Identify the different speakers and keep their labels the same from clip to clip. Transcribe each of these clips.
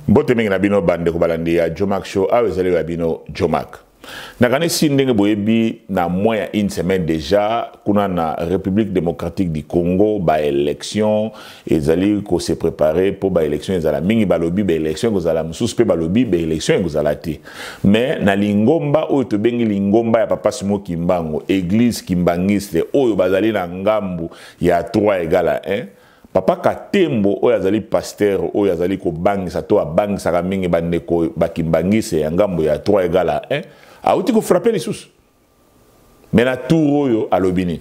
Speaker 1: Mbote mingi na bino bandeko balandi ya Jomack Show, awa ezali ya bino Jomack. Nakanisi ndenge boyebi na moins ya une semaine déjà kuna na République démocratique du Congo ba élection ezali ko se préparer pour ba élection ezala mingi balobi ba élection ekozala mosusu mpe balobi ba élection ekozala te. Mais na lingomba oyo tobengi lingomba ya Papa Simon Kimbangu, église kimbangiste oyo bazali na ngambu ya 3 égale à 1, Papa Katembo oyo azali pasteur oyo azali kobangisa to abangisaka mingi bandeko bakimbangise ya ngambo ya 3 égale à 1 auti kofrappe lisusu. Mais na tour oyo alobi nini?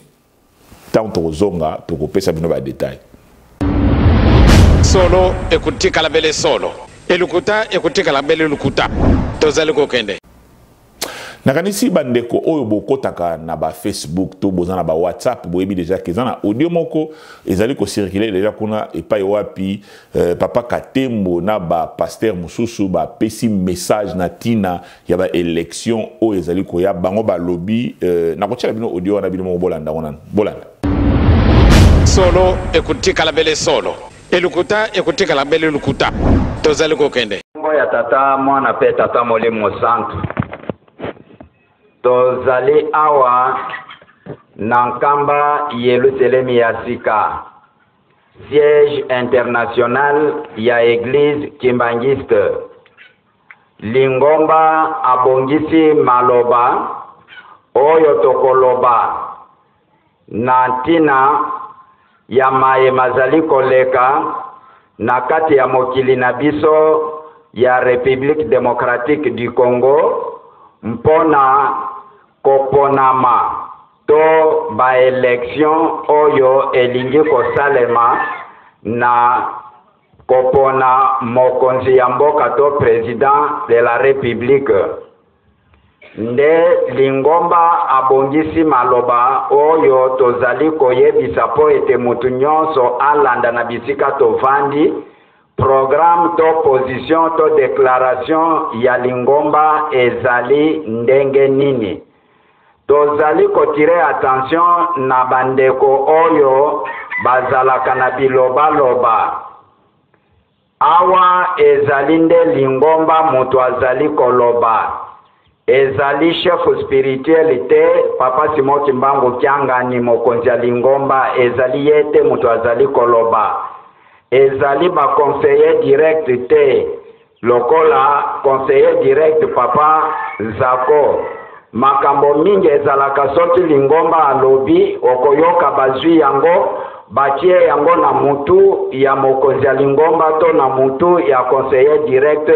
Speaker 1: Ntango tokozonga tokopesa bino badetail.
Speaker 2: Solo ekotikala bele solo, elukuta ekotikala bele lukuta. Tozali kokende.
Speaker 1: Nakanisi bandeko oyo bokotaka na ba Facebook to boza na ba WhatsApp boyebi deja ke eza na audio moko ezali kocircule deja kuna epai wapi Papa Katembo na ba pasteur mosusu bapesi message na ntina ya ba élection oyo ezali koya. Bango balobi nakotiela bino audio wana, bino moko bolanda ngo nanu, bolanda.
Speaker 2: Solo ekotikala bele solo, elukuta ekotikala bele lukuta. Tozali kokende.
Speaker 3: Kombo ya Tata, Mwana mpe Tata Molimo Santu. Tozali awa na Nkamba Yelusalemi ya sika, siège international ya Eglise Kimbanguiste. Lingomba abongisi maloba oyo tokoloba na ntina ya maye mazali koleka na kati ya mokili na biso ya République démocratique du Congo mpona koponama to ba-election oyo elingi kosalema na kopona mokonzi ya mboka to président de la République. Nde lingomba abongisi maloba oyo tozali koyebisa mpo ete mutu nyonso alanda na bisika tovandi programme to position to declaration ya lingomba ezali ndenge nini. Tozali kotire attention na bandeko oyo bazalaka na bilobaloba. Awa ezali nde lingomba moto azali koloba. Ezali chef spirituel te, Papa Simon Kimbangu Kiangani, mokonzi ya lingomba, ezali ye te moto azali koloba. Ezali ba conseiller direct te, lokola conseiller direct Papa Zako. Makambo mingi ezalaka soki lingomba alobi, okoyoka bazwi yango batie yango na mutu ya mokonzi ya lingomba to na mutu ya conseiller direct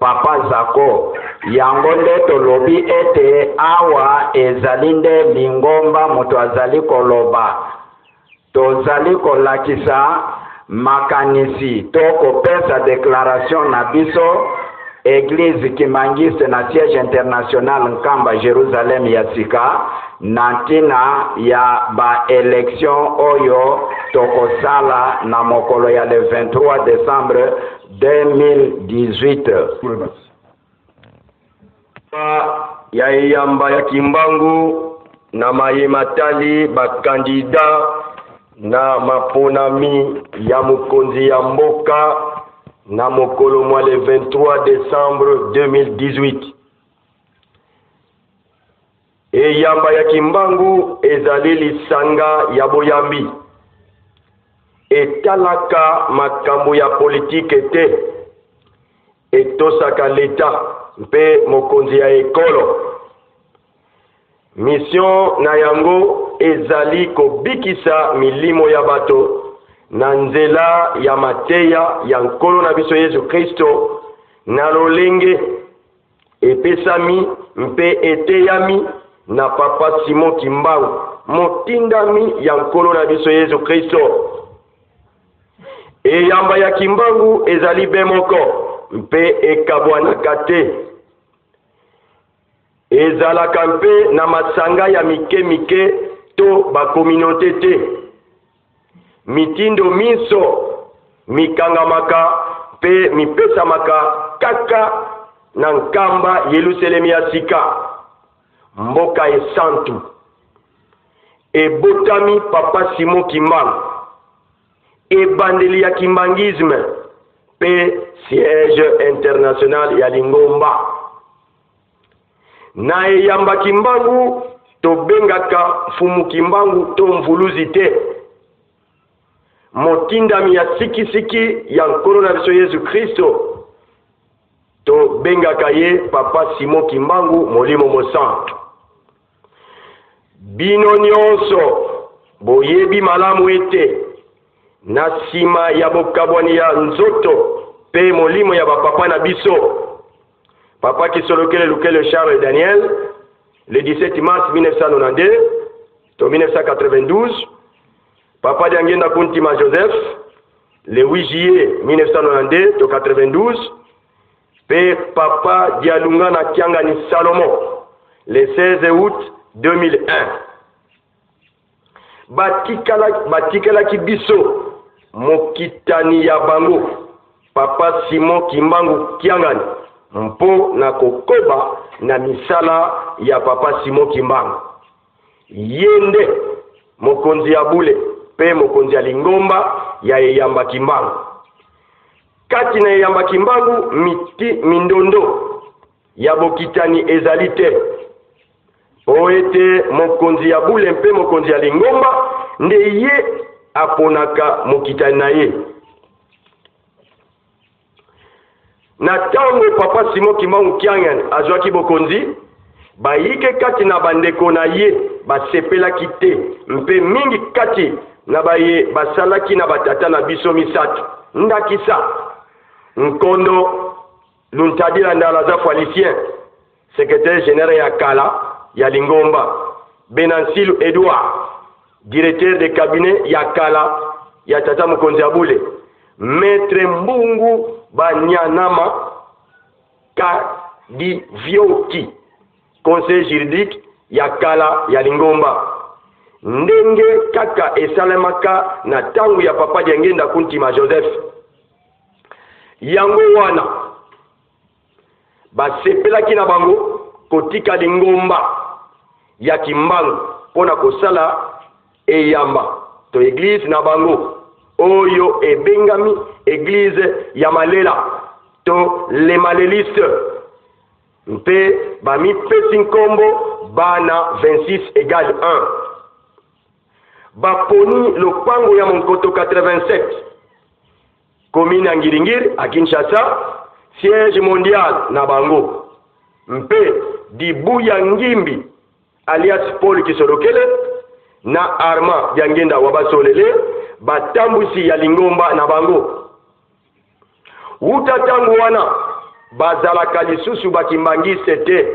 Speaker 3: Papa Zako. Yango nde tolobi ete awa ezali nde lingomba moto azali koloba. Tozali kolakisa makanisi to kopesa declaration na biso Eglise Kimbanguiste na siège international Nkamba Jérusalem ya sika na ntina ya ba election oyo tokosala na mokolo ya le 23 décembre 2018.
Speaker 4: Ya eyamba ya Kimbangu na maye matali bakandida na maponami ya mokonzi ya mboka na mokolo mwa le 23 décembre 2018. Eyamba ya Kimbangu ezali lisanga ya boyambi, etalaka makambo ya politike te, etosaka leta mpe mokonzi ya ekolo. Mission na yango ezali kobikisa milimo ya bato na nzela ya mateya ya Nkolo na biso Yesu Kristo na lolenge epesami mpe eteyami na Papa Simon Kimbangu, motindami ya Nkolo na biso Yesu Kristo. Eyamba ya Kimbangu ezali be moko mpe ekabwanaka te. Ezalaka mpe na masanga ya mike mike to bakominote te. Mitindo minso mikangamaka mpe mipesamaka kaka na Nkamba Yelusalemi ya sika, mboka esantu. Ebotami Papa Simon Kimbangu, ebandeli ya kimbanguisme. mpe siège international ya lingomba. Na eyamba Kimbangu tobengaka Mfumu Kimbangu to Mvuluzi te. Motindami ya sikisiki ya Nkolo na biso Yesu Kristo tobengaka ye Papa Simon Kimbangu Molimo Mosantu. Bino nyonso boyebi malamu ete na nsima ya bokabwani ya nzoto mpe molimo ya bapapa na biso, Papa Kisolokele Lukele Charles Daniel, le 17 mars 1992 to 1992, Papa Diangienda Kuntima Joseph, le 8 juillet 1992 to 92, mpe Papa Dialungana Kiangani Salomon, le 16 août 2001. Batikala, batikelaki biso mokitani ya bango Papa Simon Kimbangu Kiangani mpo na kokoba na misala ya Papa Simon Kimbangu. Ye nde mokonzi ya bule mpe mokonzi ya lingomba ya eyamba Kimbangu. Kati na eyamba Kimbangu miti mindondo ya bokitani ezali te, mpo ete mokonzi ya bule mpe mokonzi ya lingomba nde ye aponaka mokitani na ye. Na ntango Papa Simon Kimbangu Kiangani azwaki bokonzi, bayike kati na bandeko na ye basepelaki te mpe mingi kati na baye basalaki na batata na biso misato, ndakisa Nkondo Luntadila Ndalaza Fwalicien, secretaire general ya kala ya lingomba, Benansilu Edouard, directeur de cabinet ya kala ya tata mokonzi ya bule, Maître Mbungu Banyanama Kadivioki, conseil juridique ya kala ya lingomba. Ndenge kaka esalemaka na tango ya Papa Diangienda Kuntima Joseph. Yango wana basepelaki na bango kotika lingomba ya Kimbangu mpo na kosala eyamba to eglise na bango oyo ebengami eglise ya Malela to les Malelistes mpe bamipesi nkombo bana 26 egale 1. Baponi lopango ya Monkoto 87 commune ya Ngiringiri à Kinshasa, siège mondial na bango, mpe Dibuya Ngimbi alias Paul Kisolokele na Armand Diangienda Wabasolele batambwisi ya lingomba na bango. Wuta ntango wana bazalaka lisusu bakimbangiste te,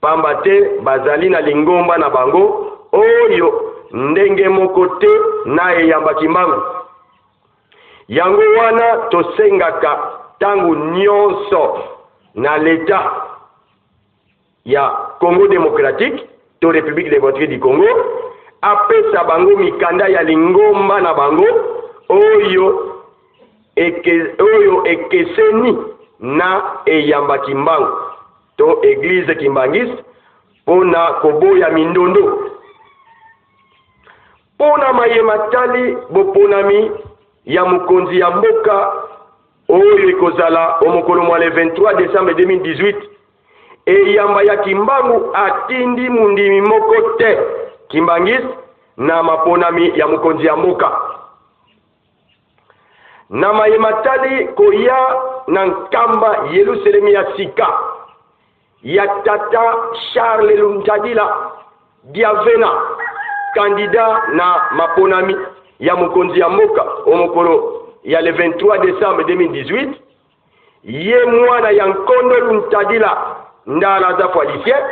Speaker 4: pamba te bazali na lingomba na bango oyo ndenge moko te na eyamba Kimbangu. Yango wana tosengaka ntango nyonso na leta ya Congo democratique to Republique democratique du Congo apesa bango mikanda ya lingomba na bango oyo eke, oyo ekeseni na eyamba Kimbangu to Eglise Kimbanguiste mpo na koboya mindondo. Mpo na maye matali boponami ya mokonzi ya mboka oyo ekozala o'mokolo mwa le 23 decembre 2018, eyamba ya Kimbangu atindi mondimi moko te kimbanguiste na maponami ya mokonzi ya mboka. Na maye matali koya na nkamba Yelusalemi ya sika, ya tata Charles Luntadila Diavena, candidat na maponami ya mokonzi ya mboka o'mokolo ya le 23 decembre 2018, ye mwana ya Nkondo Luntadila Ndala aza Fwalicien,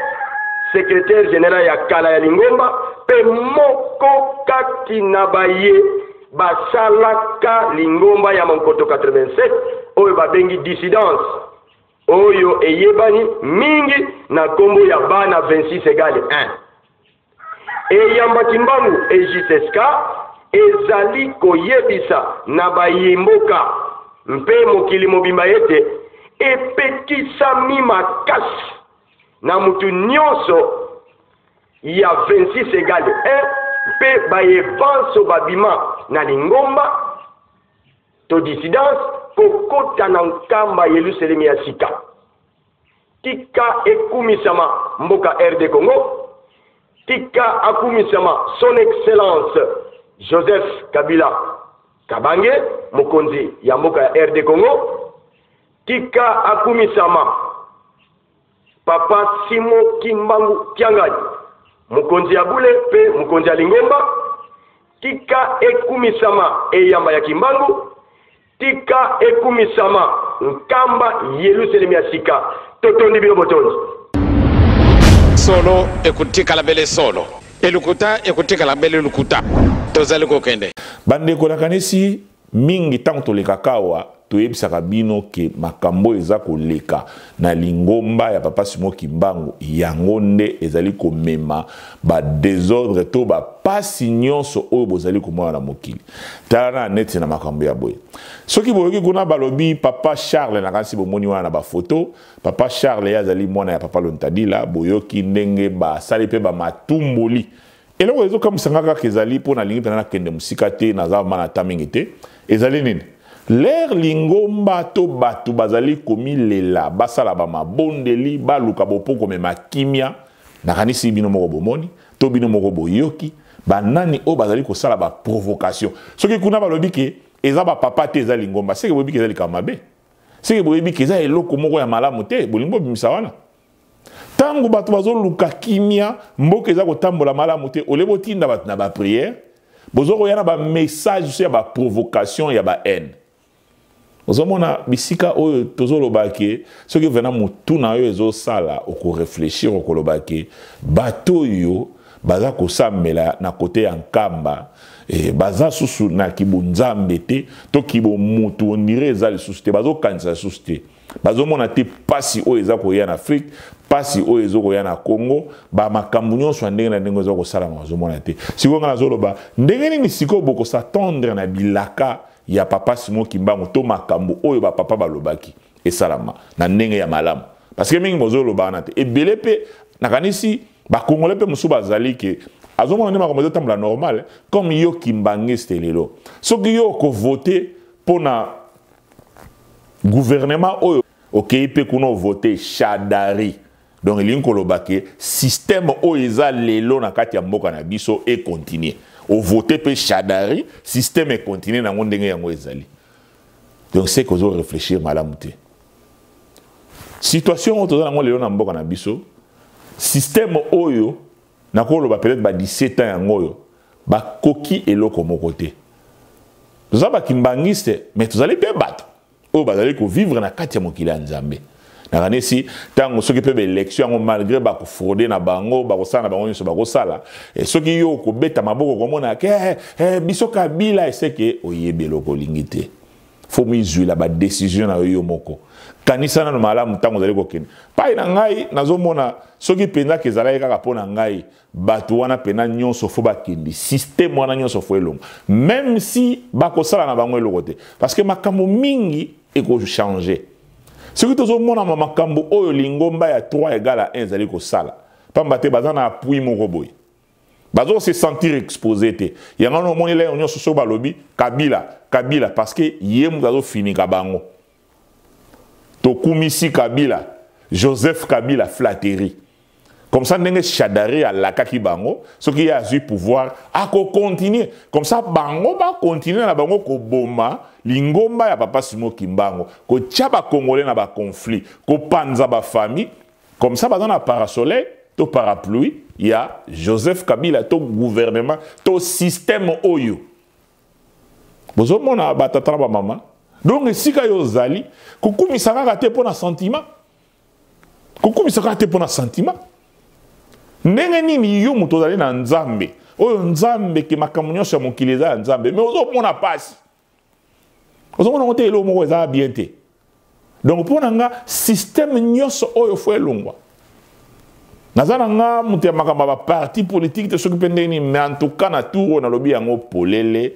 Speaker 4: secretaire general ya kala ya lingomba mpe moko kati na baye basalaka lingomba ya Monkoto 87 oyo babengi dissidence oyo eyebani mingi na nkombo ya bana 26 egale 1. Eyamba Kimbangu EJSK ezali koyebisa na bayi mboka mpe mokili mobimba ete epekisami makasi na mutu nionso ya 26 egale 1 mpe baye banso babima na lingomba to dissidence. kokota na Nkamba Yelusalemi ya sika. Tika ekumisama mboka RD Congo, tika akumisama son excellence Joseph Kabila Kabange, mokonzi ya mboka ya RD Congo, tika akumisama Papa Simon Kimbangu Kiangani, mokonzi ya bule pe mokonzi ya lingomba, tika ekumisama eyamba ya Kimbangu, tika ekumisama Nkamba Yelusalemi ya sika. Totondi bino botondi.
Speaker 2: Solo ekotikala bele solo, elokuta ekotikala bele lokuta. Tozali kokende.
Speaker 1: Bandeko, nakanisi mingi ntango tolekaka awa toyebisaka bino ke makambo eza koleka na lingomba ya Papa Simon Kimbangu, yango nde ezali komema ba desordre to ba pasi nyonso oyo bozali komona na mokili. Tala na neti na makambo ya boye. Soki boyoki kuna balobi Papa Charles, nakanisi bomoni wana na ba photo, Papa Charles ye azali mwana ya Papa Lontadila, boyoki ndenge basali pe ba matumboli. Eloko ezokamwisa nga kaka ezali mpo nalingi mpenza nakende mosika te, naza ma na ta mingi te, ezali nini? Lere lingomba to bato bazali komilela, basala ba mabondeli, baluka bopo komema kimia, nakanisi bino moko bomoni to bino moko boyoki banani oyo bazali kosala ba provocation. Soki kuna balobi ke eza ba papa te, eza lingomba, seke boyebi ke eza likambo mabe, seke boyebi ke eza eloko moko ya malamu te, bolingi bobimisa wana. Tango bato bazoluka kimia, mboka eza kotambola malamu te, ole botinda bato na ba prière, bozo koya na ba message so ya ba provocation ya ba haine. Ozomona bisika oyo tozoloba ke soki vena motu na yo ezosala, okoreflechir, okoloba ke bato oyo baza kosambela na kote ya Nkamba, baza susu na kibonzambe te, to kibomutu ondire eza lisusu te, bazokanisa lisusu te. Bazomona te pasi oyo eza koya na Afrique, pasi oyo ezo koya na Congo, ba makambo nyonso ya ndenge na ndenge eza kosalama, bazomona te. Sikoyo nga nazoloba, ndenge nini sikoyo bokosatendre na bilaka ya Papa Simon Kimbangu to makambo oyo ba papa balobaki esalama na ndenge ya malamu? Parce que mingi bozoloba wana te. Ebele pe nakanisi ba Congolais pe mosusu bazali ke azomona nde makambo ezotambola normal, comme yo Kimbanguiste lelo. Soki yo okovote pona gouvernement oyo okei pe kuna ovote Shadary, donc elingi koloba ke système oyo eza lelo na kati ya mboka na biso e continuer. Ovote pe Shadary, système e continuer nango ndenge yango ezali. Donc c'est que ozo réfléchir malamu te. Situation oyo toza nango lelo na mboka na biso, système oyo nakoloba peut-être ba 17 ans yango oyo bakoki eloko moko te. Toza ba kimbangiste, mais tozali pe bato oyo bazali kovivre na kati ya mokili ya Nzambe. Nakanisi ntango soki pe ba élection yango malgré bakofraude na bango, bakosala na bango nyonso bakosala, soki yo okobeta maboko komona ke, biso Kabila, eseke oyebi eloko olingi te. Faut mizwila ba décision na yo yo moko. Kanisa nano malamu ntango ozali kokende. Pai na ngai nazomona soki mpenza ke ezalaki kaka mpo na ngai, bato wana mpenza nyonso fo bakende, système wana nyonso fo elonga, même si bakosala na bango eloko te, parce que makambo mingi ekochanger. Soki tozomona ma makambo oyo lingomba ya 3 égale à 1 ezali kosala, pamba te baza na appui moko boye, bazo se sentir exposé te. Yango wana omoni lelo nyonso soki balobi Kabila, Kabila, parce que ye moto azofinika bango. Tokumisi Kabila, Joseph Kabila, flatterie. Comme ça ndenge Shadary alakaki bango, soki ye azwi pouvoir ako continuer. Comme ça bango ba continuer na bango koboma lingomba ya Papa Simon Kimbangu, kotia ba Congolais na ba conflit, kopanza ba famille. Comme ça baza na parasoleil to parapluie ya Joseph Kabila to gouvernement to système oyo. Bozomona ba tata na ba mama. Donc esika yo ozali kokumisa kaka te pona sentiment. Kokumisa kaka te pona sentiment. Ndenge nini yo moto ozali na Nzambe, oyo Nzambe ke makambo nyonso ya mokili eza ya Nzambe, mais ozomona pasi. Ozomona ngo te eloko moko eza bien te. Donc pona nga système nyonso oyo fo elongwa. Naza na nga moto ya makambo ya ba parti politique te soki mpe ndenge nini, mais en tout cas na tour oyo nalobi yango polele,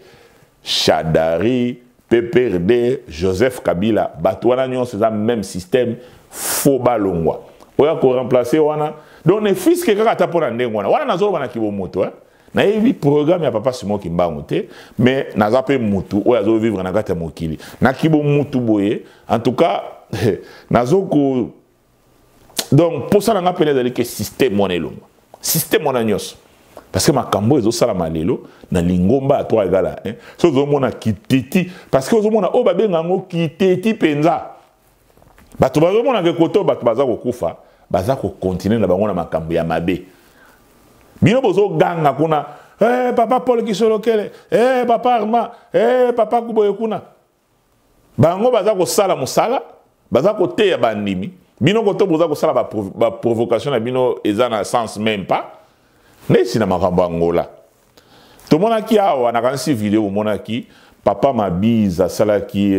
Speaker 1: Shadary, PPRD, Joseph Kabila, bato wana nyonso eza même système, fo balongwa. Oyo ako remplacer wana, donc ne fût-ce que kaka ata mpona ndenge wana. Wana nazoloba na kibomoto, hein. Nayebi programme ya papa Simon Kimbangu te, mais naza pe mutu oyo azo vivre na kati ya mokili. Na kibo mutu boye, en tout cas nazo ko donc posa na nga pene ezali ke système wana elongwa. Système wana nyonso. Parce que makambo ezosalama lelo na lingomba ya 3 égale à 1. So ozomona kiteti, parce que ozomona oyo babenga yango kiteti penza. Bato bazomona ke koto bato baza kokufa, baza kokontinue na bango na makambo ya mabe. Bino bozoganga kuna, eh, papa Paul Kisolokele, eh, papa Armand, eh, papa Kuboye kuna. Bango baza kosala mosala, baza koteya bandimi. Bino koto boza kosala ba ba provocation na bino eza na sens même pas. Neti na makambo ya Angola. Tomonaki awa nakanisi video bomonaki papa Mabiz asalaki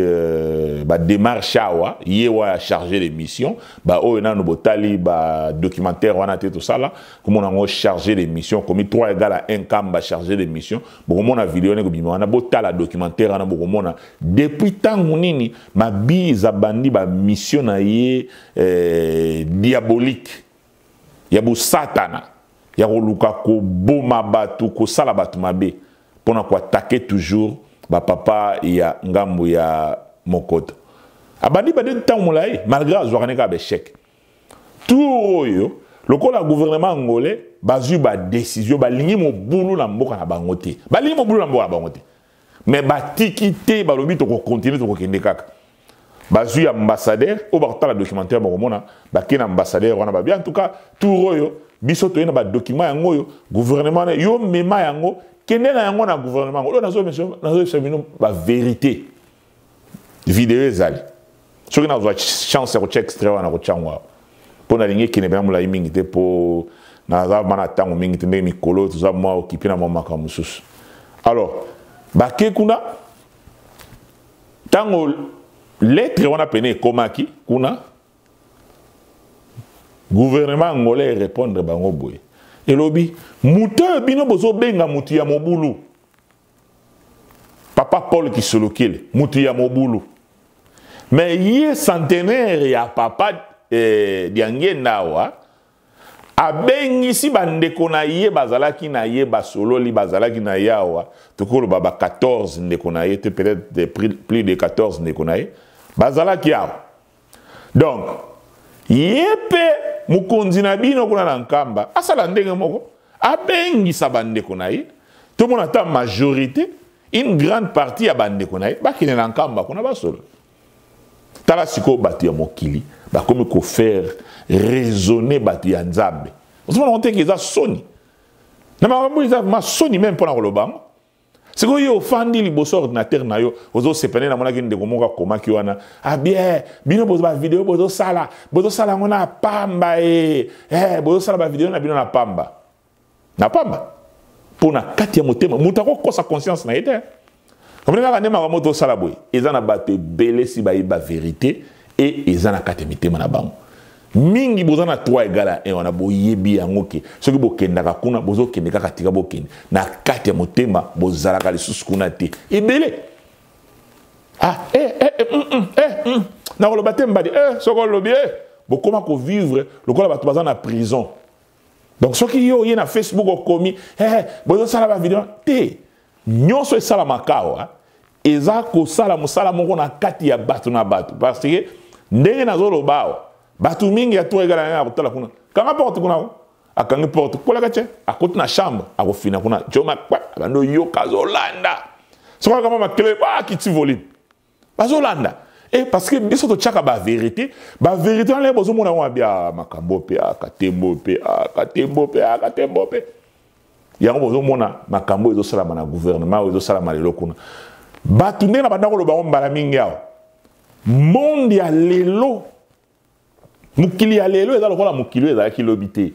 Speaker 1: ba démarche awa, ye wa chargé de mission, ba oyo nanu botali ba documentaire wana te tosala, komona ngo chargé de mission, komi 3 égale à 1 kamba chargé de mission, bokomona video wana ekobima wana, botala documentaire wana bokomona depuis tango nini Mabiz abandi ba mission na ye diabolique ya bosatana ya koluka koboma bato, kosala bato mabe mpona koatake toujours ba papa ya ngambo ya mokoto. Abandi bandi ntango molai malgré azwaka ne kaka ba échec. Tour oyo lokola gouvernement angolais bazwi ba décision, balingi mobulu na mboka na bango te, balingi mobulu na mboka na bango te, mais batiki te, balobi tokokontinue, tokokende kaka. Bazwi ambassadeur oyo bakotala documentaire bakomona bake na ambassadeur wana babi en tout cas tour oyo biso toye na ba document yango oyo gouvernement na yo mema yango kende na yango na gouvernement oyo nazoyebisa bino ba vérité. Video ezali soki nazwa chance ya kotia extrait wana kotia yango awa mpo nalingi ekende mpenza molai mingi te mpo naza ma na ntango mingi te ndenge mikolo toza mwa okipe na mwa makambo mosusu. Alors bake kuna ntango lettre wana pene ekomaki kuna gouvernement angolais répondre bango boye elobi moto oyo bino bozobenga motu ya mobulu papa Paul Kisolokele motu ya mobulu mais ye centenaire ya papa Diangienda awa abengisi bandeko na ye bazalaki na ye basololi bazalaki na ye awa tokoloba ba 14 ndeko na ye te peut-être plus de 14 ndeko na ye bazalaki awa. Donc ye pe mokonzi na bino kuna na Nkamba asala ndenge moko abengisa bandeko na ye tomona ata majorité une grande partie ya bandeko na ye bakende na Nkamba kuna basolo. Tala sikoyo bato ya mokili bakomi ko faire raisonner bato ya Nzambe. Ozomona ngo te ke eza soni. Na makambo eza ma soni même mpona koloba yango. Sikoyo yo ofandi liboso ordinateur na yo ozosepene, namonaki ndeko moko akomaki wana ah bien bino bozo ba video bozosala, bozosala yango na pamba e bozosala ba video na bino na pamba. Na pamba. Mpo na kati ya motema moto akokosa conscience na ye te. Omoni kaka nde makambo tosala boye eza na bato ebele si bayeba vérité e eza na kati ya mitema na bango. Mingi boza na 3 égale à 1 wana boyebi yango ke soki bokendaka kuna bozokende kaka tika bokende na kati ya motema bozalaka lisusu kuna te ebele. Ah, eh, eh, eh, mm, mm, eh, mm. Nakoloba te mbadi, eh, soki olobi, eh, bokoma kovivre lokola bato baza na prison. Donc soki yo oye na Facebook okomi, eh, bozosala ba video te, nyonso esalamaka awa eza kosala mosala moko na kati ya bato na bato, parce que ndenge nazoloba awa bato mingi ya tour egala ya kotala kuna kanga porte kuna ko akangi porte kolaka che akoti na chambre akofina kuna joma kwa abandi oyoka azolanda soki akama makelele ba akiti volume bazolanda. Et parce que biso totiaka ba vérité, ba vérité wana bozomona yango abia makambo pe akatembo pe akatembo pe akatembo pe yango bozomona makambo ezosalama na gouvernement oyo ezosalama lelo kuna. Bato ndenge na banda koloba yango mbala mingi awa, monde ya lelo, mokili ya lelo eza lokola mokili oyo ezalaki lobi te.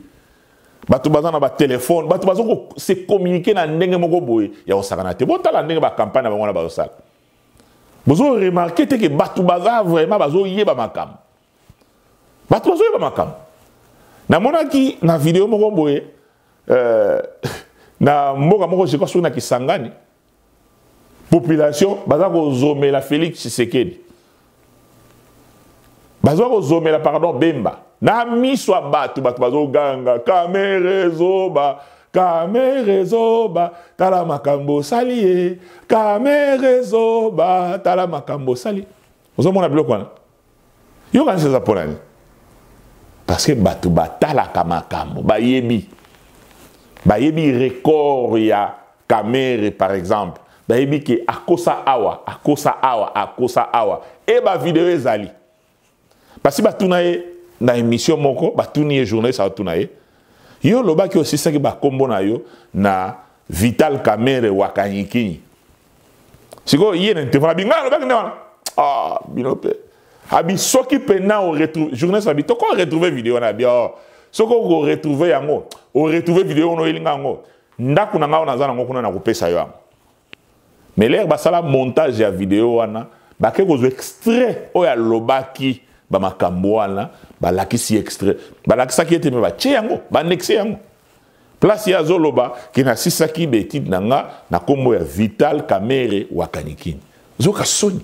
Speaker 1: Bato baza na ba téléphone, bato bazo ko se communiquer na ndenge moko boye ya kosakana te. Botala ndenge ba campagne na bango wana bazosala. Bozo remarquer te que bato baza vraiment bazoyeba makambo. Bato bazoyeba makambo. Namonaki na video moko boye, na mboka moko je crois soki na Kisangani, population baza kozomela Félix Tshisekedi. Baza kozomela pardon Bemba. Na miso ya bato, bato bazoganga Kamerhe zoba, Kamerhe zoba, tala makambo osali ye. Kamerhe zoba, tala makambo osali. Ozomona biloko wana? Yokanisi eza mpo na nini? Parce que bato batalaka makambo, bayebi. Bayebi record ya Kamerhe par exemple. Bayebi ke akosa awa, akosa awa, akosa awa. E ba video ezali. Parce que batuna ye na émission moko, batuni ye journaliste atuna ye. Yo lobaki osisaki ba kombo na yo na Vital Kamerhe Wakanyikinyi. Sikoyo ye na interview abi ngai alobaki nde wana. Ah, bino pe. Abi soki pena o retrouve journaliste abi toko retrouver vidéo wana abi oh soki oko retrouver yango, o retrouver vidéo ono elinga yango. Ndako na ngai naza nango kuna na kopesa yo yango. Mais l'air basala montage ya vidéo wana, bake kozwa extrait oyo alobaki ba makambo wana, balakisi extrait. Balakisaki ete me batie yango, ba annexe yango. Place ya zoloba ke nasisaki ba étude na nga na kombo ya Vital Kamerhe Wakanikini. Zoka soni.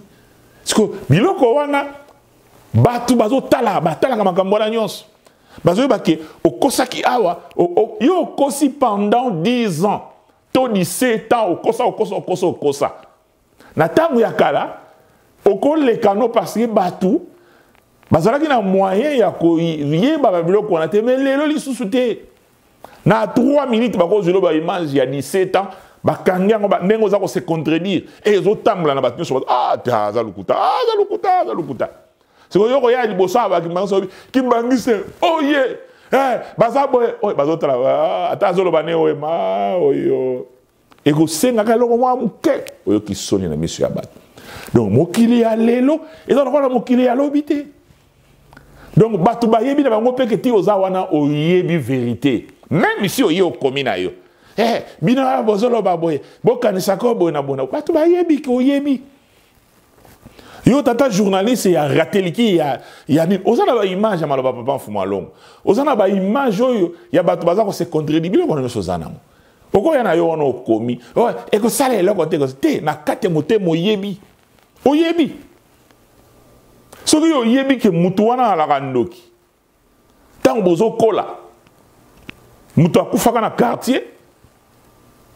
Speaker 1: Siko biloko wana bato bazotala, batalaka makambo wana nyonso. Bazoyeba ke okosaki awa, yo okosi pendant 10 ans to 17 ans, okosa, okosa, okosa, okosa. Na tango ya kala okoleka no parce que bato bazalaki na moyen ya koyeba ba biloko wana te, mais lelo lisusu te. Na 3 minutes bakozwela ba image ya 17 ans, bakangi yango ndenge oza ko se contredire et ezotambola na bato nyonso, bato, ah, te, aza lokuta, ah, aza lokuta, aza lokuta. Sikoyo yo koya liboso ya bakimbangisi, oyebi, kimbangisi, oye, eh, baza boye, oye, bazotala, ah, ata azoloba ne oye, ma, oyo. Ekosengaka eloko mwa moke, oyoki soni na miso ya bato. Donc mokili ya lelo eza lokola mokili ya lobi te. Donc bato bayebi na bango mpe ke ti oza wana oyebi vérité, même si oye okomi na yo. Eh, bino awa bozoloba boye, bokanisaka boye na boye na boye. Bato bayebi ke oyebi. Yo tata journaliste ya rateliki ya nini? Oza na ba image ya maloba papa Mfumu Alongo. Oza na ba image oyo ya bato baza ko se contredire, biloko wana nyonso oza nango. Okoya na yo wana okomi, oh, ekosala eloko te, ekosala te, na kati ya motema oyebi. Oyebi. Soki oyebi ke mutu wana alaka ndoki. Tango bozokola, mutu akufaka na quartier.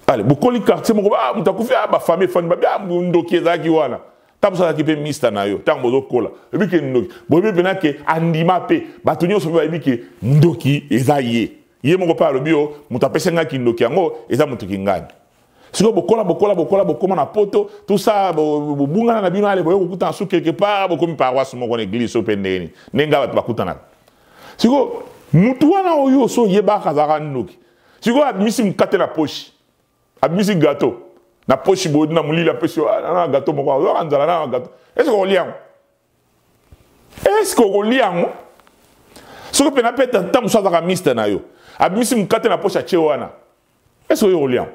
Speaker 1: Allez, bokoli quartier moko, ah, mutu akufi, ah, ba famille efandi, ba, ah, ndoki ezalaki wana. Tango bozalaki pe mista na yo, tango bozokola, oyebi ke ndoki, boyebi pena ke andima pe, bato nyonso pe bayebi ke ndoki eza ye. Ye moko pe alobi yo, moto apesi nga kindoki yango, eza moto kingani. Sikoyo bokola, bokola, bokola, bokoma na poto, tout ça, bobungana na bino, allez, boye kokutana su quelque part, bokomi paroisse moko na église, so pe ndenge nini. Ndenge bato bakutanaka. Sikoyo, mutu wana oyo so oyebaka azalaka ndoki. Sikoyo abimisi mokate na poche, abimisi gâteau na poche boye na molili, apesi yo, ah, na gâteau moko, azwaka nzala na gâteau. Est-ce que okolia yango? Est-ce que okolia yango? Soki pena pe tata mosusu azalaka miste na yo, abimisi mokate na poche atie wana, est-ce que oyo okolia yango?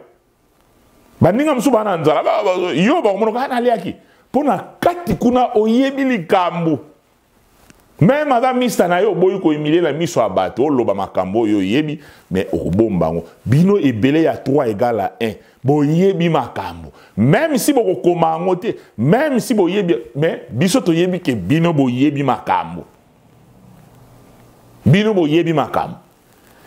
Speaker 1: Baninga mosusu bana nzala, yo bakomonaka, ah, naliaki. Mpo na kati kuna oyebi likambo. Même aza mista na yo, oboyi kohumilie na miso ya bato, oloba makambo oyo oyebi, mais okobomba yango. Bino ebele ya 3 égale à 1, boyebi makambo. Même si bokokoma yango te, même si boyebi, mais biso toyebi ke bino boyebi makambo. Bino boyebi makambo.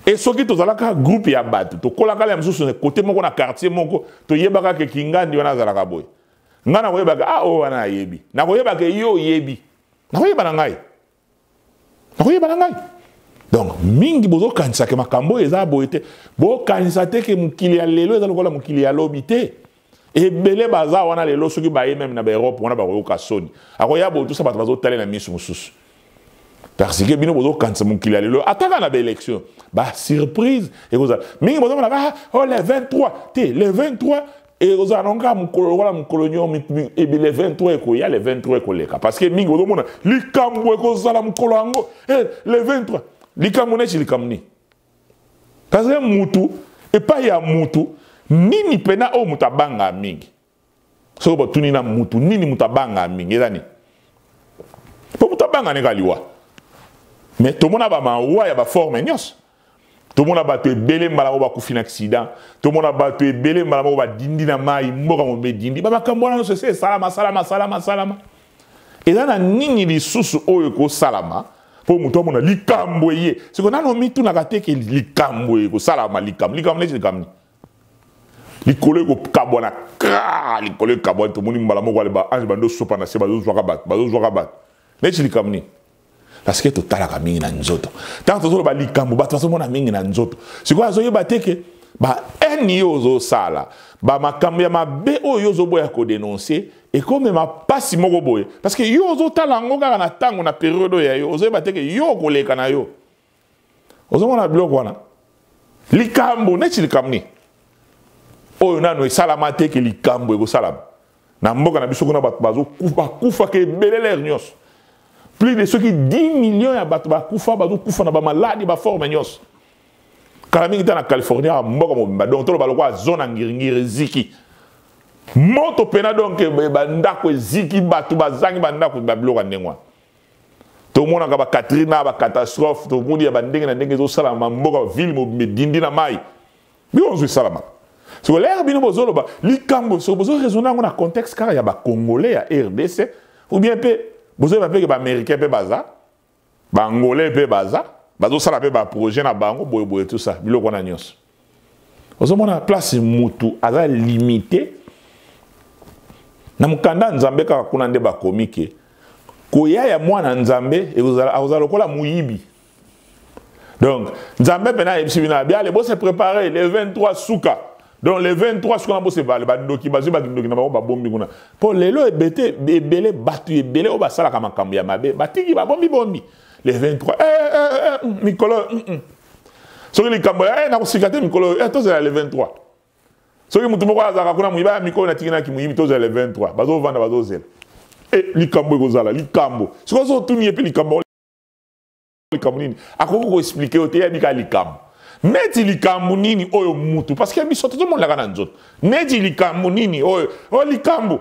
Speaker 1: Et soki tozalaka groupe ya bato, tokolaka ya mosusu na côté moko na quartier moko, toyebaka ke kingandi wana azalaka boye. Nga nakoyebaka, ah, oyo wana ayebi. Nakoyebaka yo oyebi. Nakoyeba na ngai. Nakoyeba na ngai. Donc mingi bozokanisa ke makambo oyo eza boye te. Bokanisa te ke mokili ya lelo eza lokola mokili ya lobi te. Ebele baza wana lelo soki baye meme na ba Europe wana bakoyoka soni. Akoya boye tout ça bato bazotalela miso mosusu. Parce que bino bozokanisa mokili ya lelo ataka na ba élection, ba surprise ekozala. Mingi bozomona ah, oh, le 23 te, le 23 ekozala na kaka mokolo lokola mokolo nyonso, ebi le 23 ekoya, le 23 ekoleka. Parce que mingi bozomona likambo ekozala mokolo yango, eh, le 23 likambo neti likambo nini? Parce que mutu epai ya mutu nini pena oyo mutu abanga mingi? Soki botuni na mutu nini mutu abanga mingi eza nini? Po mutu abanga ne kaka liwa. Mais tomona ba mawa ya ba forme nyonso. Tomona bato ebele mbala moko bakufi na accident, tomona bato ebele mbala moko badindi na mai, mboka mobimba edindi. Ba makambo wana nyonso ese esalama, salama, salama, salama. Eza na nini lisusu oyo ekosalama Mpo moto amona likambo eye. Siko nano omitunaka te ke likambo ekosalama, likambo, likambo neti likambo nini? Likolo ekokabwana kra, likolo ekabwani, tomoni mbala moko ale ba ange bando sopa na se, bazozwaka bato, bazozwaka bato. Neti likambo nini? Parce que totalaka mingi na nzoto. Ntango tozoloba likambo, bato bazomona mingi na nzoto. Sikoyo azoyeba te ke ba haine yo ozosala, ba makambo ya mabe oyo yo ozoboya kodenoncer, ekomema pasi moko boye. Parce que yo ozotala yango kaka na ntango na periode oyo ya yo, ozoyeba te ke yo okoleka na yo. Ozomona biloko wana. Likambo, neti likambo nini? Oyo nano esalama te ke likambo ekosalama. Na mboka na biso kuna bato bazokufa, bakufaka ebele l'heure nyonso. Plus de soki 10 millions ya bato bakufa, bazokufa na ba maladi, ba forme nyonso. Kala mingi ta na Californie, ya mboka mobimba, donc toloba lokola zone ya ngiringiri eziki. Moto pena donc, ba ndako eziki, bato bazangi ba ndako, ba biloko ya ndenge wana. Tomonaka ba Katrina, ba catastrophe, tomoni ya ba ndenge na ndenge ezosalama, mboka ville mobimba edindi na mai. Biloko nyonso esalamaka. Siko lere bino bozoloba likambo, siko bozo raisonner yango na contexte kaka ya ba Congolais ya RDC, ou bien pe bozoyeba pe ke ba Américains pe baza, ba Angolais pe baza, bazosala pe ba projet na bango boye boye tout ça, biloko wana nyonso. Ozomona place mutu aza limité na mokanda Nzambe kaka kuna nde bakomi ke koya ya mwana Nzambe ekozala, akozala lokola moyibi. Donc Nzambe pena ayebisi bino abi allez bo se préparer le 23 suka. Donc le 23 suka na bo se vale ba ndoki bazwi ba ndoki na bango babombi kuna. Po lelo ebete ebele batu ebele oyo basalaka makambo ya mabe batiki babombi bombi le 23 mikolo, Soki likambo ya nakosika te mikolo, tozela le 23. Soki mutu moko azalaka kuna moyibi, aya mikolo natiki naki moyibi, tozela le 23. Bazovanda bazozela. Likambo ekozala likambo. Soki ozotuni ye pe likambo, likambo nini? Akoki ko expliquer yo te, yebi ka likambo. Neti likambo nini oyo mutu, parce que biso tozomonaka na nzoto. Neti likambo nini oyo, oyo likambo.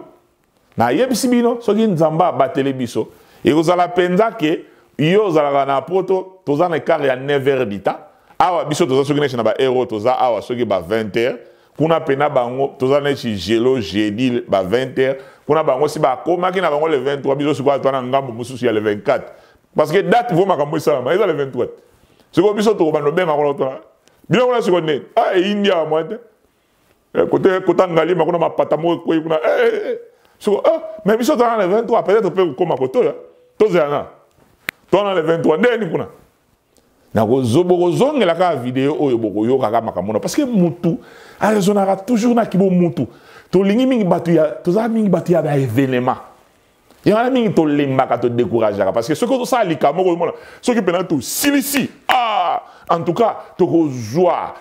Speaker 1: Nayebisi bino soki Nzambe abateli biso, ekozala penza ke yo ozalaka na poto, toza na écart ya 9 heures du temps. Awa biso toza soki neti na ba heure oyo toza awa soki ba 20 heures. Kuna pena bango toza neti gelo jeudi ba 20 heures. Kuna bango si bakomaki na bango le 23, biso sikoyo toza na ngambo mosusu ya le 24. Parce que date vo makambo esalama eza le 23. Sikoyo biso tokobanda obenga kuna tona. Bino kuna sikoyo nde, ah, eyindi awa mwa te. Kote, kota ngalima kuna mapata moko ekwei kuna. Sikoyo, ah, mais biso toza na le 23, peut-être pe kokoma kotoya. Tozela na. Toza na le 23, nde ni kuna. Bokozongela kaka video oyo bokoyoka kaka makambo wana. Parce que mutu a raisonnera toujours na kibo mutu. Tolingi mingi batu ya, tozala mingi batu ya ba événement. Yango wana mingi tolembaka, todécourageaka. Parce que soki ozosala likambo moko, ozomona, soki mpena tosilisi, ah, en tout cas, tokozwa,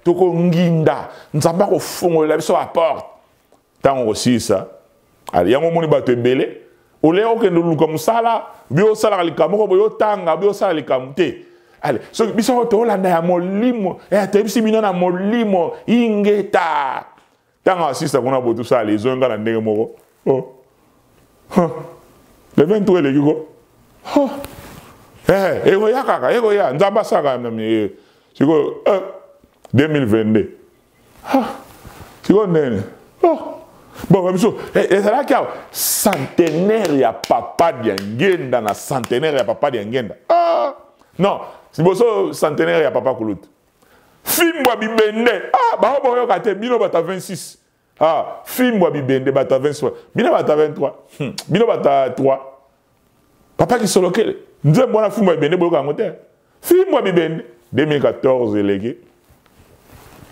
Speaker 1: tokonginda, Nzambe akofongolela biso ba porte. Ntango okosilisa, allez, yango omoni bato ebele, olie okende oluka mosala, obi osalaka likambo moko boye, otanga, obi osala likambo te. Allez, soki biso oyo tolanda ya molimo, toyebisi bino na molimo, ingeta. Ntango asista kuna boye tosala ezonga na ndenge moko. Oh. Huh. Le 23 eleki ko. Huh. Ekoya kaka, ekoya. Nzambe asalaka na mi-, sikoyo, 2022. Huh. Sikoyo ndenge. Oh. Bon, ba biso, ezalaki awa centenaire ya papa Diangienda na centenaire ya papa Diangienda. Ah. Non, liboso centenaire ya papa Kulutu. Fimbo ya bibende. Ah, ba boyoka te bino bata 26. Ah, fimbo ya bibende bata 26. Bino bata 23. Bino bata 3. Papa Kisolokele. Nzembo wana fimbo ya bibende boyoka yango te. Fimbo ya bibende 2014 eleki.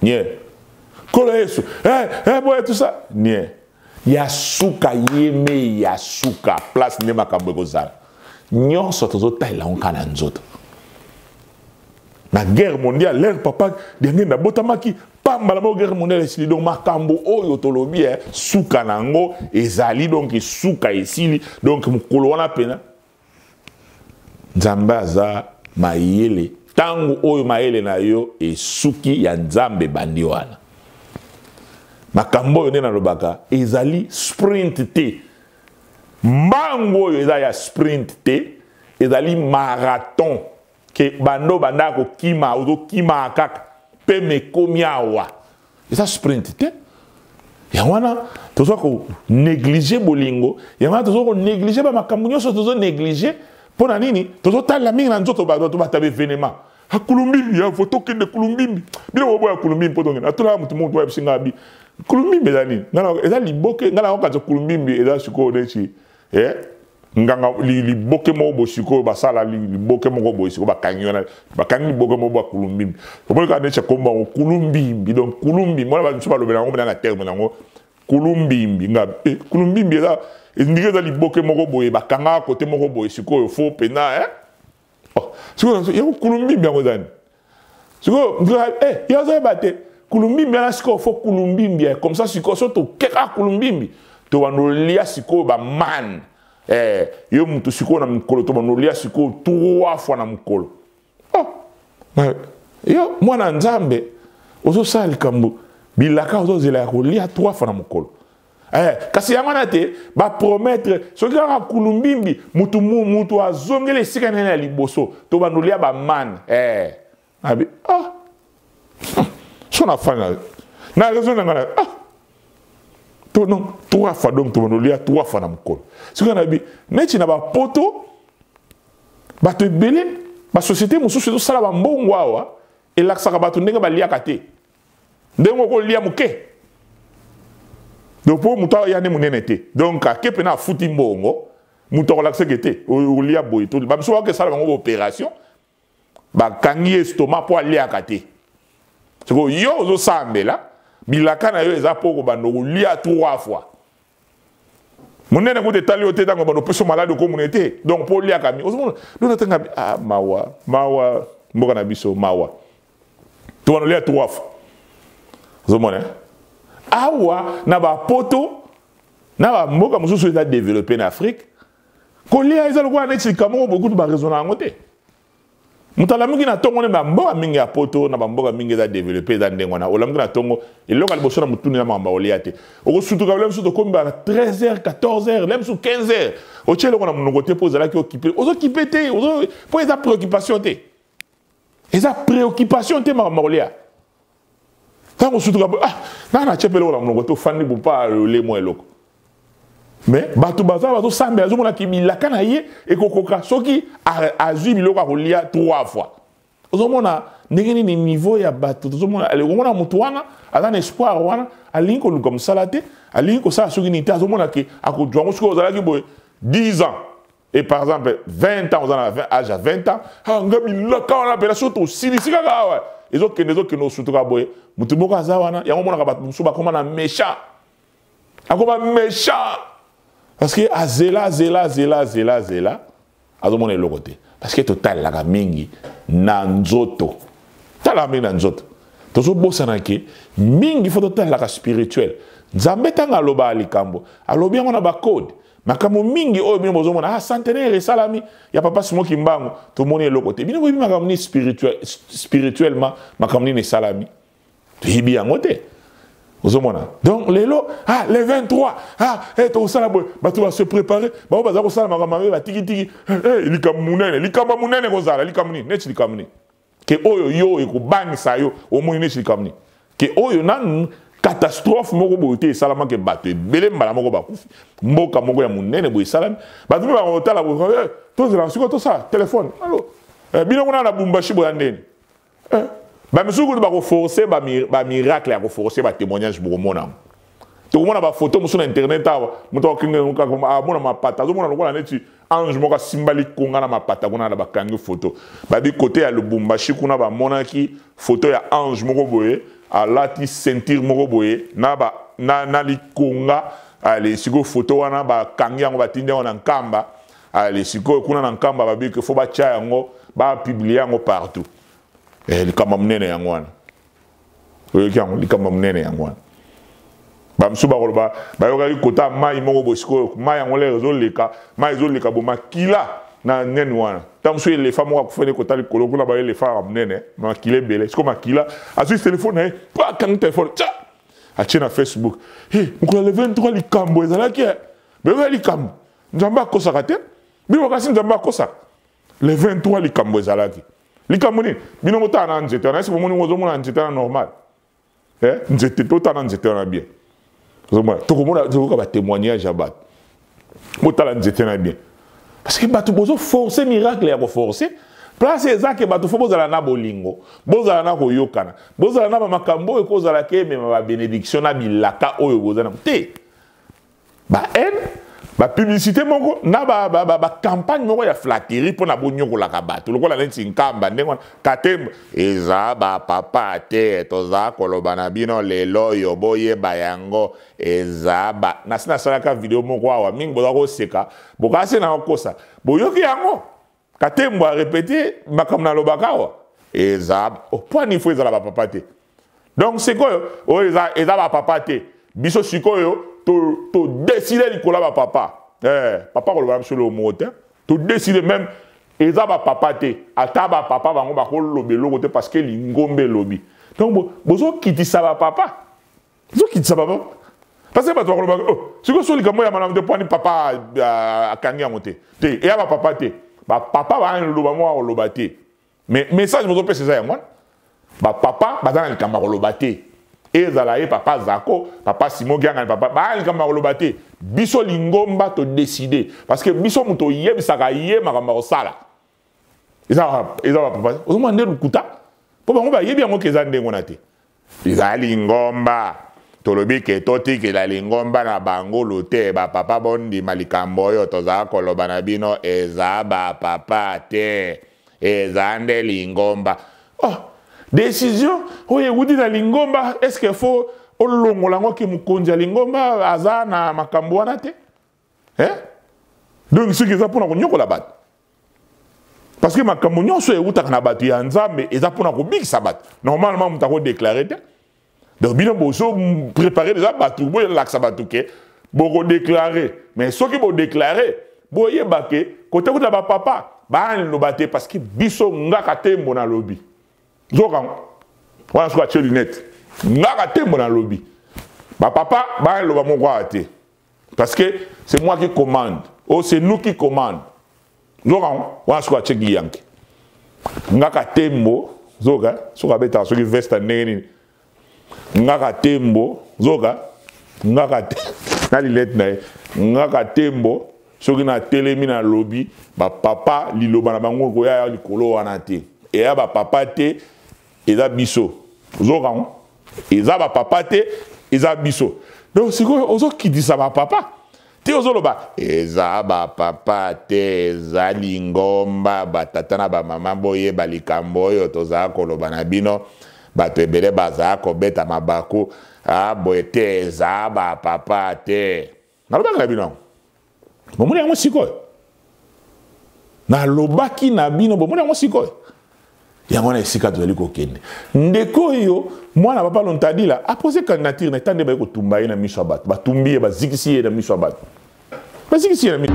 Speaker 1: Nye. Kolo Yesu. Boye tout ça. Nye. Ya suka yeme ya suka place nde makambo ekozala. Nyonso tozotalela yango kaka na nzoto. Na guerre mondiale, l'air papa Diangienda botamaki pamba na guerre mondiale esili. Donc makambo oyo tolobi, suka nango ezali, donc suka esili. Donc mokolo wana pena Nzambe aza mayele. Tango oyo mayele na yo esuki ya Nzambe bandi wana. Makambo oyo nde nalobaka ezali sprint te. Mbangu oyo eza ya sprint te, ezali marathon. Ke bando banda kokima, ozokima kaka pe mekomi awa. Eza sprint te. Yango wana toza ko négliger bolingo, yango wana toza ko négliger ba makambo nyonso, tozo négliger. Mpo na nini tozotalela mingi na nzoto bato bata baevenema akulumbimbi ya fo tokende kulumbimbi bino boboya kulumbimbi mpo tokende atolaka moto moko toyebisi ngai abi kulumbimbi eza nini eza liboke ngai nakokanisa kulumbimbi eza sikoyo neti eh, nganga liboke moko boye sikoyo basala liboke moko boye sikoyo bakangi wana bakangi liboke moko boye kulumbimbi omoni kaka neti akombo yango kulumbimbi donc kulumbimbi wana bato mosusu balobela yango mpenza na terme na yango kulumbimbi nga eh, kulumbimbi eza ndenge eza liboke moko boye bakangaka kote moko boye sikoyo fo mpena eh? oh, sikoyo yango kulumbimbi yango eza nini sikoyo eh, ye azoyeba te kulumbimbi wana sikoyo fo kulumbimbi eh, comme ça sikoyo so tokeka kulumbimbi tobanda olia sikoyo bamane eh, yo motu sikoyo na mokolo tobanda olia sikoyo trois fois na mokolo oh, yo mwana nzambe ozosala likambo bilaka ozozela ya kolia trois fois na mokolo eh, kasi yango wana te bapromettre soki kaka kulumbimbi mutu mutu azongeli esika nene ya liboso to bandolia bamane eh, abi ah so nafani na na raison na ngai na ah to non trois fois donc tobandolia trois fois na mokolo soki nabi neti na bapoto bato ebele basosiete mosusu ezosala bambongo awa elakisaka bato ndenge baliaka te ndenge okolia moke donc mpo moto aya nde monene te donc ake mpena afuti mbongo moto akolakiseke te olia boye to bamisu bakoki esala bango baopération bakangi ye estomac mpo aliaka te sikoyo yo ozosambela bilaka na yo eza mpo okobanda kolia trois fois monene kutu etali yo te ntango bando opesi maladi okomona te donc mpo oliaka mi ozomona donc natanga ah, mawa mawa mboka na biso mawa tobanda olia trois fois ozomona eh? awa na bapoto na bamboka mosusu eza développé na afrique kolia eza lokola neti likambo moko boye kutu baraisona yango te moto alamuki na ntongo na bamboka mingi ya poto na bamboka mingi eza developpe eza ndenge wana olamuki na ntongo eloko ya liboso na motuni na makambo olia te okosutuka le mosusu tokomi ba 13 heures 14 heures le mosusu 15 heures otie eloko na monoko te mpo ozalaki okipe ozokipe te mpo eza préoccupation te eza préoccupation te makambo kolia ntango osutuka ah ngai natye mpe eloko na monoko te ofandi bopa ole mwa eloko me bato baza bazosambela azomona ki bilaka na ye ekokoka soki azwi biloko ya kolia trois fois ozomona ndenge nini niveau ya bato tozomona okomona moto wana aza na espoir wana alingi koluka mosala te alingi kosala soki nini te azomona ke akozwa yango soki ozalaki boye 10 ans Et par exemple, 20 ans, on a âge à 20 ans, ah, nga bilaka wana pela soki tosilisi kaka awa ezokende ezokende osutuka boye moto moko aza wana yango omonaka bato mosusu bakoma na méchant akoma méchant parce que azela azela azela azela azela azomona eloko te parce que totalelaka mingi na nzoto talaka mingi na nzoto tozobosana ke mingi fo totalelaka spirituel nzambe ntango alobaka likambo alobi yango na bacode makambo mingi oyo bino bozomona ah, centenaire esalami ya papa Simon Kimbangu tomoni eloko te bino boyebi makambo nini spirituel, spirituellement makambo nini esalami toyebi yango te ozomona donc lelo ah, le 23 ah, eh, tokosala boye bato ba se préparer bango baza kosala makambo mabe batikitiki eh, eh, likambo monene likambo monene kozala likambo nini neti likambo nini ke oyo yo ekobangisa yo omoni neti likambo nini ke oyo nanu catastrophe moko boye te esalamaki bato ebele mbala moko bakufi mboka moko ya monene boye esalami bato mpe bakotala boye eh, tozela sikoyo tosala telefone alo eh, bino kuna na bumbashi boya ndeni eh, bamisusu kutu bakoforce bamiracle ya koforce batémoignage bokomona yango tokomona bafoto mosusu na internet awa moto akende amona mapata azomona lokola neti ange moko asimba likonga na mapata kuna na bakangi foto babi kote ya lubumbashi kuna bamonaki foto ya ange moko boye alati ceinture moko boye na, ba, na, na likonga ale sikoyo foto wana bakangi yango batindi yango na nkamba ale sikoyo kuna na nkamba babi ke fo batya yango bapublie yango partout eh, likambo monene yango wana oyoki yango likambo ya monene yango wana bamosusu bakoloba bayokaki kota mai moko boye sikoyo mai yango lere ezoleka mai ezoleka bo makila na nene wana ntango mosusu elefa moko akufani kota likolo kuna ba elefa ya monene makila ebele sikoyo makila azwi telefone na ye po akangi telefone tya atie na facebook he mokolo ya le 23 likambo ezalaki eh. beyoka likambo nzambe akosaka te bino kasi nzambe akosaka le 23 likambo ezalaki likambo nini bino botala na nzete wana esi bomoni ozomona nzete wana normal eh? nzete totala na nzete wana bien ozomona tokomona tokoka batémoignage ya bato botala nzete na bien. Parce que bato bozo forcer miracle ya koforcer. Place eza ke bato fo bozala na bolingo, bozala na koyokana, bozala na bamakambo oyo ekozala ke emema babénédiction na bilaka oyo boza na te. Ba haine, ba publicité moko na ba ba ba, ba campagne moko ya flatterie pona bonyokolaka bato lokola neti nkamba ndenge wana katemba eza ba papa te toza koloba na bino lelo oyo boyeba yango eza ba nasi nasalaka video moko awa mingi boza koseka bokasi na kokosa boyoki yango katembo a répété makambo nalobaka awa eza oh, mpo ani fo ezala bapapa te donc sikoyo oyo eza, eza bapapa te biso sikoyo todeside to likolo ya bapapa eh, papa koloba na biso eloko moko te todeside meme eza bapapa te ata bapapa bango bakoloba eloko te parce que lingomba elobi donc bozokitisa bapapa ozokitisa papa parce que bato bakolobaka oh, sikoyo so likambo ya malamu te mpo ani papa ah, akangi yango te te eya bapapa te bapapa baaloba moko akoloba te mais message bozopesa eza yango wana bapapa baza na likambo ya koloba te ezala ye papa zako papa simo giangani papa baa likambo ya koloba te biso lingomba todeside parce que biso moto oyebisaka ye makambo ya kosala eza eza bapapa ozomona nde lokuta mpo bango bayebi yango ke eza ndenge wana te Eza lingomba. Tolobi ke totikela lingomba na bangulu te ba papa bondima likambo oyo toza koloba na bino eza ba papa te eza nde lingomba. Oh, decision oyo ewuti na lingomba est ce que faut olongola yango ke mokonzi ya lingomba aza na makambo wana te eh? Donc soki eza mpona konyokola bato parce que makambo nyonso ewutaka na bato ya nzambe eza mpona kobikisa bato normalement moto akodeklare te donc bino bozo prépare deja bato boyelakisa bato ke bokodeklare mais soki bodeklare boyeba ke kote kuta bapapa baaloba te parce que biso ngaka tembo nalobi nzoka wana soki atie lunette ngaka tembo nalobi bapapa baaloba moko awa te parce que c'est moi qui commande oh c'est nous qui commande nzoka wana soki atie giyanke ngaka tembo zoka soki abetaka soki veste ndenge nini ngaka tembo zoka ngaka te na linete na ye ngaka tembo soki natelemi nalobi bapapa liloba na bango ekoya ya likolo wana te eya bapapa te eza biso ozoyoka yango eza bapapa te eza biso donc sikoyo ozokitisa bapapa te ozoloba eza bapapa te eza lingomba batata na bamama boyeba likambo oyo tozala koloba na bino bato ebele bazala kobeta mabaku ah, boye te eza bapapa te nalobaki na bino yango bomoni yango sikoyo nalobaki na bino bomoni yango sikoyo yango wana esika tozali kokende ndeko oyo mwana papa lontadila apose candidature na eta nde baye kotumba ye na miso ya bato batumbi ye bazikisi ye na miso ya bato bazikisi ye na miso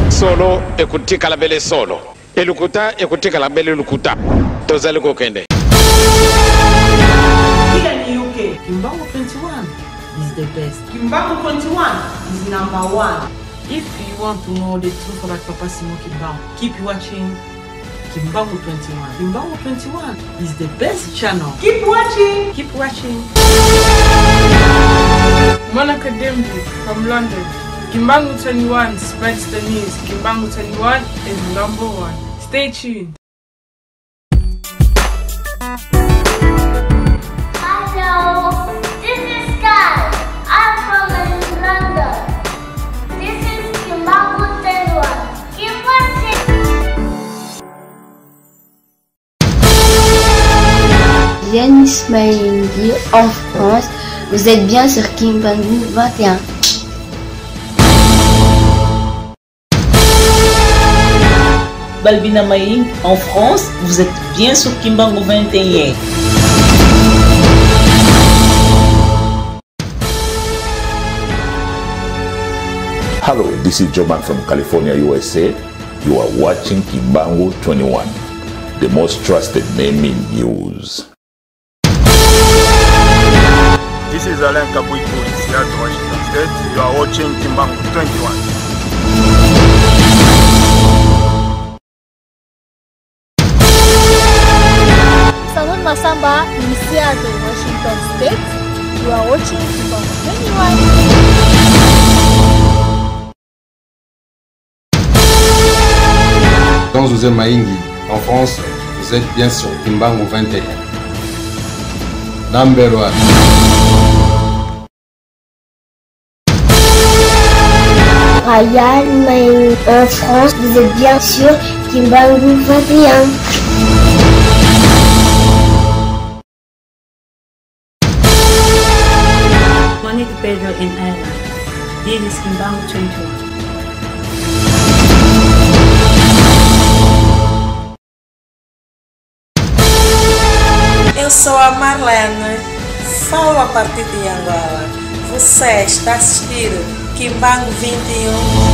Speaker 2: solo ekotikala bele solo elokuta ekotikala bele lokuta tozali kokende
Speaker 5: Kimbangu 21 is the best. Kimbangu 21 is number one. If you want to know the truth about Papa Simon Kimbangu, keep watching Kimbangu 21. Kimbangu 21 is the best channel. Keep watching. Keep watching.
Speaker 6: Monica Dimbu from London. Kimbangu 21 spreads the news. Kimbangu 21 is number one. Stay tuned.
Speaker 7: Hello, this is Sky. I'm from London. This is Kimbangu 21. Keep watching.
Speaker 8: Jeanne Ismaïli en France. Vous êtes bien sur Kimbangu 21.
Speaker 5: Balbina Maïng en France, vous êtes bien sur Kimbangu 21.
Speaker 1: Hello, this is Joman from California, USA. You are watching Kimbangu 21, the most trusted name in news.
Speaker 9: This is Alain Kabuiku in Seattle, Washington State. You are watching Kimbangu 21.
Speaker 10: Salon Masamba in Seattle, Washington State. You are watching Kimbangu 21.
Speaker 11: Nathan José Maïngi, en France, vous êtes bien sur Kimbangu 21. Number one.
Speaker 8: Ryan Maïngi, en France, vous êtes bien sur Kimbangu 21.
Speaker 12: Monique Pedro in Ireland. This is Kimbangu 21.
Speaker 13: Eu sou a Marlene, falo a partir de Angola. Você está assistindo Kimbangu 21.